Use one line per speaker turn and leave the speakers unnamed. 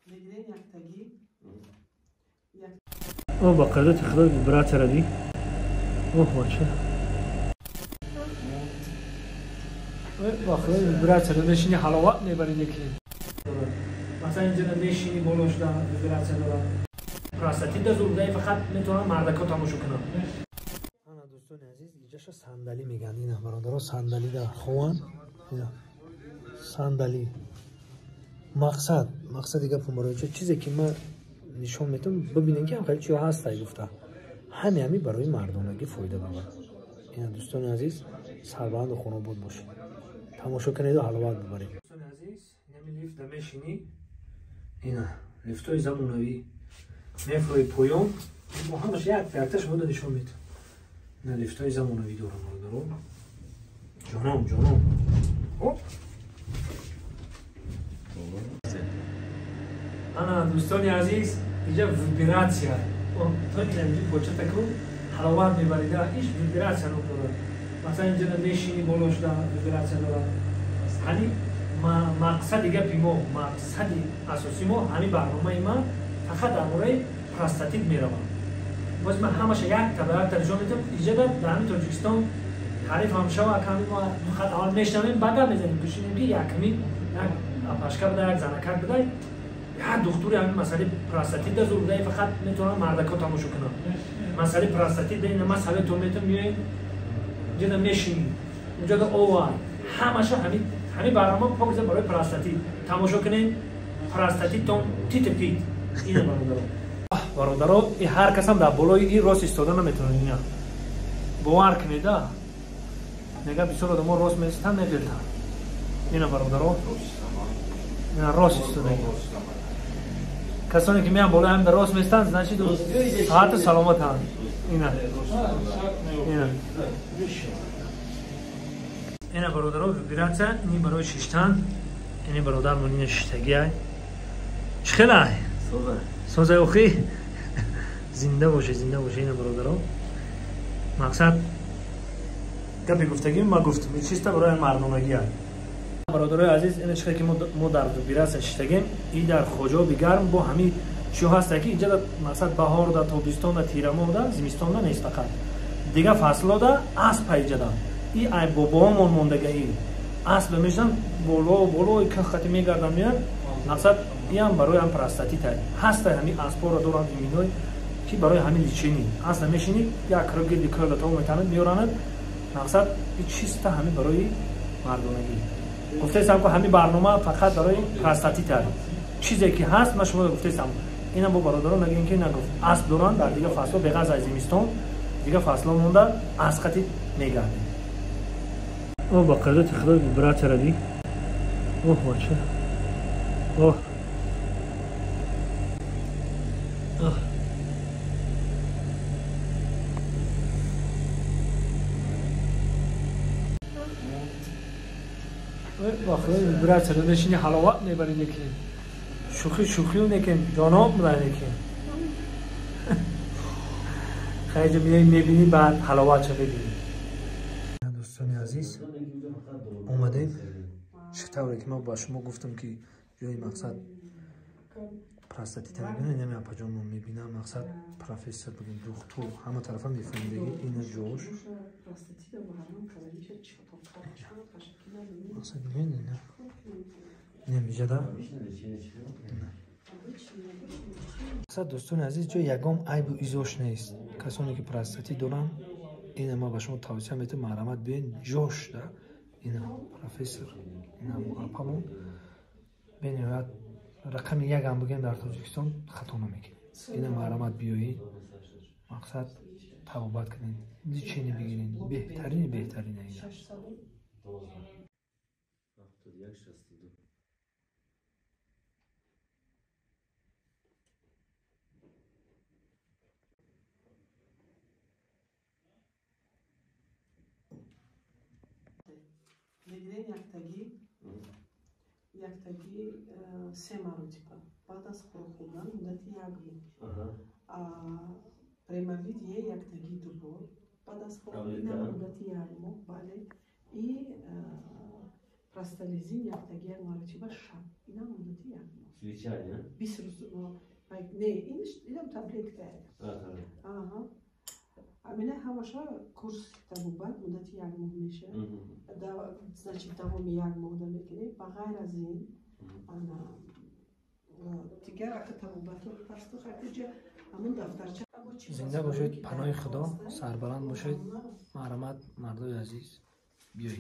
Мигрен яктагӣ.
О, ба қадрати Худо вибратсия ди. Оҳ, бача. Ба Худо вибратсия мешини ҳаловат мебари неки. Масалан инҷо мешини боло шуда вибратсия дорад. Простатит да зур фақат метавонанд мардако тамошо кунанд. Ана дӯстони азиз, иҷаша сандалӣ мегӯянд. Ина бародаро сандалӣ да хованд. Ина сандалӣ. Мақсади гапам барои чизе ки ман нишон метавам, бибинем ки ҳам хеле чиҳо ҳастай гуфта. Ҳами барои мардонагӣ фоида бабарад. Ина дӯстони азиз, сарбаланду хонобод бошед. Тамошо кунеду ҳаловат бибаред. Дӯстони азиз, инами лифт да мешинӣ. Ина лифтҳои замонавӣ мефрои поён. Бо ҳамаш як якта шумо нишон метавам. Ина лифтҳои замонавӣ дорам бародаро. Ҷоном, ҷоном. Оп. Ана дӯстони азиз, инҷа вибратсия. То ина инҷа початаку ҳаловат мебарида, иш вибратсия ном дорад. Масалан инҷа мешини боло шуда вибратсия дорад. Ҳани мақсади гапи мо, мақсади асосии мо ҳамин барномаи ман фақат дар бораи простатит меравад. Боз ман ҳамаша якта ба якта нишон медиҳам. Инҷа дар ҳамин Тоҷикистон таъриф ҳам шава, ками мо фақат аввал мешнавем, баъд гап мезанем. Кӯшидем ки якми як апашка буда, як занакак буда, як духтури ҳамин масъалаи простатит да зур буда, фақат метавонанд мардако тамошо кунанд. Масъалаи простатит да ина ман советон метавам, миёем инҷа мешинем, инҷа овар ҳамаша ҳамин барнома покиза барои простатит. Тамошо кунем, простатиттон титу пит. Ина бародаро. Бародаро, ҳар касам дар болои ин рост истода наметавонад. Ина бовар кунеда, нега бисёр одамо рост меистанд, мегиртанд. Ина бародаро, ина рост истодаги. Касоне ки меян болои ҳамин рост меистанд, значит саҳату саломатанд. Ина ина ина бародаро, вибратсия ини барои шиштан. Ини бародармон ина шиштагиай. Чӣ хелай? Созай охи? Зинда боше, зинда боше. Ина бародаро, мақсад гапи гуфтагӣ ма гуфтам, чиста барои мардонагиай. Бародарои азиз, ина чӣ хел ки мо дар вибратсия шиштагем, и дар хоҷоби гарм бо ҳамин чиҳо ҳаста ки инҷа мақсад баҳор да, тобистон да, тирамоҳ да, зимистон да нест, фақат дигар фасло да аспа иҷада. И ай бобоҳомон мондагаи асп мешинанд, боло болои кахати мегарданд, меянд. Мақсад иам барои ҳам простатит ҳаста. Ҳамин аспҳоро доранд иминой ки барои ҳамин лечение. Асп мешинӣ, як киро гирди кӯрда то метанад, меоранад. Мақсад и чиста ҳамин барои мардонагӣ. Гуфтаистам ки ҳамин барнома фақат барои простатит аст. Чизе ки ҳаст ман шумо гуфтаистам. Инам бо бародарон нагӯем ки нагуфт. Асп доранд дар дигар фаслҳо, беғарз аз зимистон, дигар фаслҳо монда асп қати мегардем. О, ба қадрати Худо вибратсия ди. Оҳ, бача. Оҳ. Оҳ. Ба Худо вибратсия мешини ҳаловат мебари неки. Шӯхӣ шӯхиу некем, ҷоноб буда некем. Хайҷа меои мебинӣ, баъд ҳаловатша мебинӣ. Дӯстони азиз, омадем. Чӣ тавре ки ман ба шумо гуфтам ки ҷои мақсад простатита мебинам, инами апаҷонмо мебинам, мақсад профессор будем, духтур, ҳама тарафа мефаҳмидаги. Ина ҷош мақсад ина инамиҷада. Мақсад дӯстони азиз, ҷои ягон айбу изош нест. Касоне ки простатит доранд, ина ман ба шумо тавсия метавам, марҳамат биёед ҷош да. Ина профессор, ина апамон бениҳоят рақами якам бигӯем дар Тоҷикистон хато намекунем. Ина марҳамат биёед, мақсад табобат кунед, лечение бигиред, беҳтарини беҳтарина ина.
Мигрен яктагӣ се маротиба баъд аз хӯрок хӯрдан муддати як моҳ. Премавид е яктагӣ ду бор баъд аз хӯрок хӯрдан муддати як моҳ, бале. И Простализин яктаги як маротиба шаб, инам муддати як моҳ.
Свеча, не?
20 рӯз. Не, инам таблетка.
Аҳа.
Амина ҳамаша курс табобат муддати як моҳ мешавад. Значит, давоми як моҳда мекунем. Ба ғайр аз ин, ана дигар ака табобатҳо пасту хайҷа ҳамун дафтарча.
Зинда бошед, паноҳи Худо, сарбаланд бошед. Марҳамат, мардои азиз, биёед.